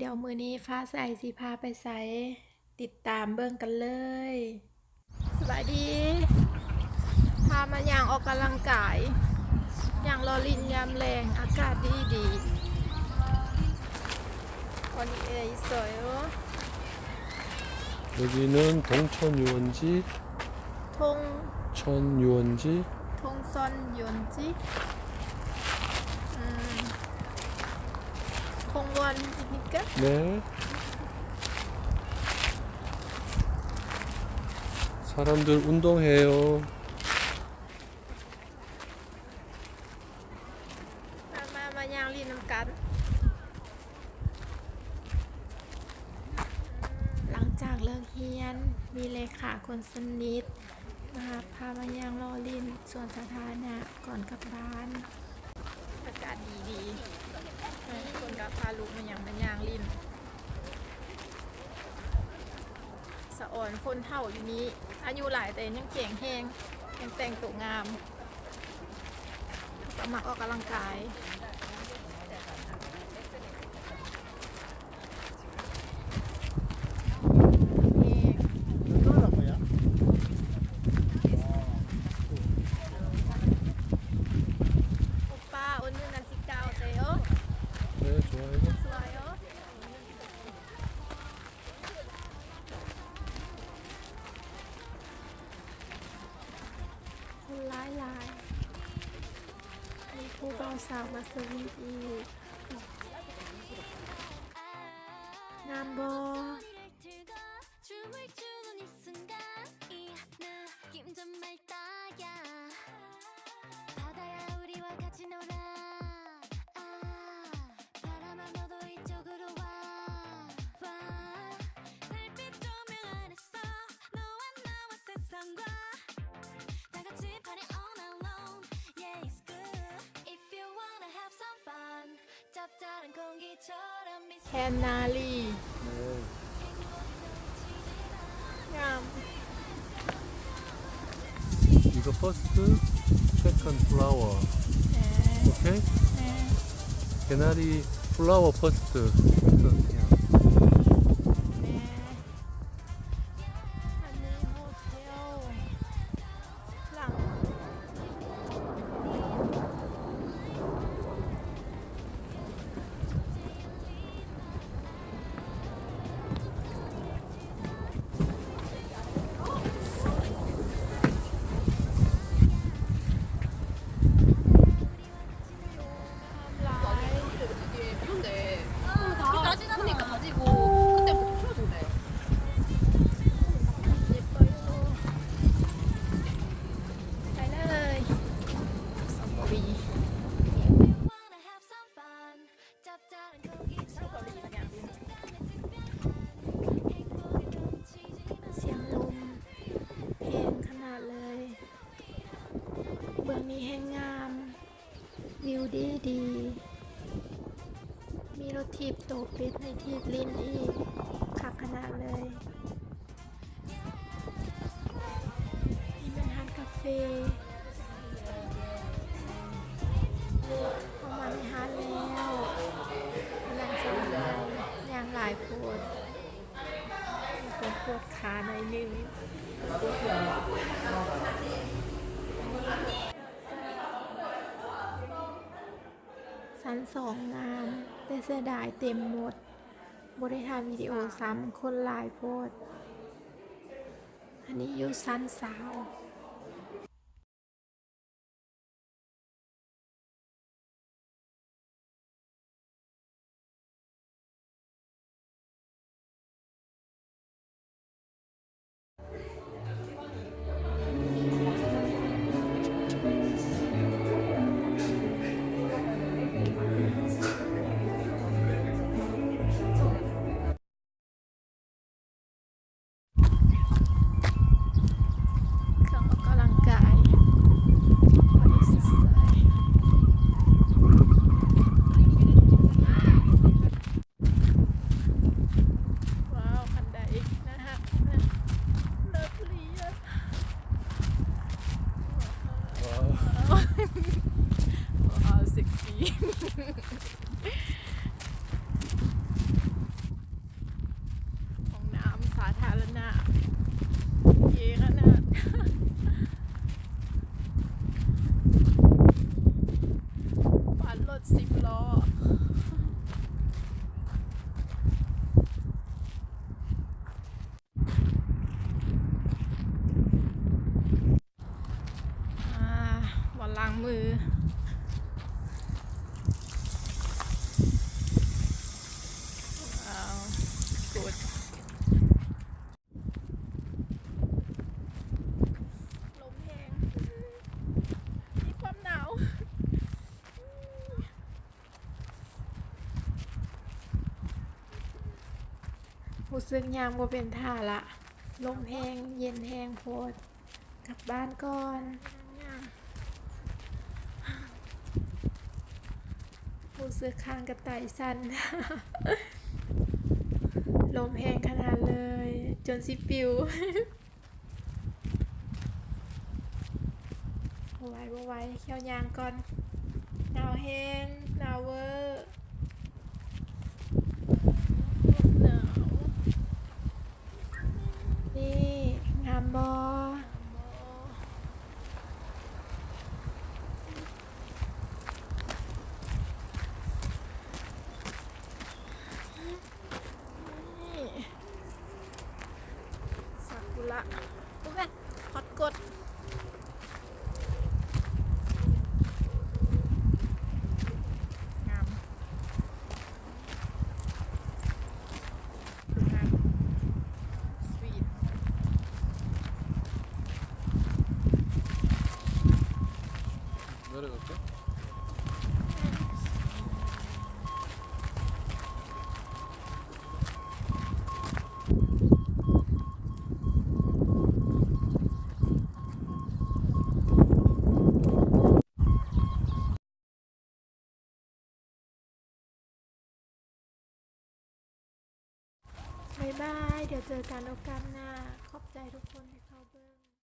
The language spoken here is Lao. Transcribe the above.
ດຽວມື້ນີ້ຟ້າໃສຊິພາໄປໃສ ຕິດຕາມເບິ່ງກັນເລີຍ. ສະບາຍດີ ພາມາຍ່າງອອກກຳລັງກາຍ ຍ່າງລໍ້ຫຼິ້ນຍາມແລງ ອາກາດດີໆ. 어디에 있어요? 여기는 동천 유원지. 동- 천 유원지. 동선 유원지. 음. 공원입니까? 네. 사람들 운동해요. ມາ ມາ ມາຍ່າງຫຼິ້ນນຳກັນ. ຫຼັງຈາກເລີກຮຽນ ມີເລຂາຄົນສະໜິດມາຮັບ ພາມາຍ່າງເລາະຫຼິ້ນສວນສາທາລະນະກ່ອນກັບບ້ານ. ອາກາດດີໆ ຫຼາຍຄົນກໍພາລູກມາຫຍັງ ມາຍ່າງຫຼິ້ນ. ສະອອນຄົນເຖົ້າຢູ່ນີ້ ອາຍຸຫຼາຍແຕ່ຍັງແຂງແຮງ ຍັງແຕ່ງໂຕງາມ ກໍມັກອອກກຳລັງກາຍ. 오빠, 오늘 날씨가 어때요? 네, 좋아요. 좋아요. ຄົນຫຼາຍໆ ມີຜູ້ບ່າວສາວມາສະຫວີດອີກ. ງາມບໍ່? 춤을 추는 이 순간 이 느낌 정말 딱이야. 바다야, 우리와 같이 놀아. 아, 바람아, 너도 이쪽으로 와. 와, 달빛 조명 아래서 너와 나와 세상과 다 같이 party all night long. Yeah, it's good. If you wanna have some fun, 짭짤한 공기처럼 ແຄນນາລີ ງາມ. 이거 first, second flower. 오케이? 네. 개나리 flower first. ອັນນີ້ໂຮເທວ ສຽງລົມແຮງຂະໜາດເລີຍ. ເບື້ອງນີ້ແຮງງາມ. ວິວດີດີ ມີລົດຖີບໂຕເປັດໃຫ້ຖີບຫຼິ້ນອີກ ຄັກຂະໜາດເລີຍ. ນີ້ແມ່ນຮ້ານກາເຟ ເຂົ້າມາໃນຮ້ານແລ້ວ ກຳລັງຈະຍ່າງ ຍ່າງຫຼາຍໂພດ. ປວດຂາໜ້ອຍໜຶ່ງ. ຊັ້ນສອງງາມ ແຕ່ເສຍດາຍເຕັມໝົດ ບໍ່ໄດ້ຖ່າຍວິດີໂອຊ້ຳ ຄົນຫຼາຍໂພດ. ອັນນີ້ຢູ່ຊັ້ນສາມ. ຮູ້ສຶກຍ່າງບໍ່ເປັນທ່າລະ ລົມແຮງ ເຢັນແຮງໂພດ. ກັບບ້ານກ່ອນ. ຮູ້ສຶກຄາງກະໄຕສັ່ນ ລົມແຮງຂະໜາດເລີຍ ຈົນຊິປິວ. ບໍ່ໄຫວ ບໍ່ໄຫວ ຂໍຍ່າງກ່ອນ. ໜາວແຮງ ໜາວເວີ ໜາວ. ນີ້ ງາມບໍ່? ນີ້ ຊາກຸຣະ ໂອ້ຍ ຮອດກົດ ງາມ ງາມ ສະວີດ. ບາຍບາຍ ດຽວເຈີກັນໂອກາດໜ້າ. ຂອບໃຈທຸກຄົນທີ່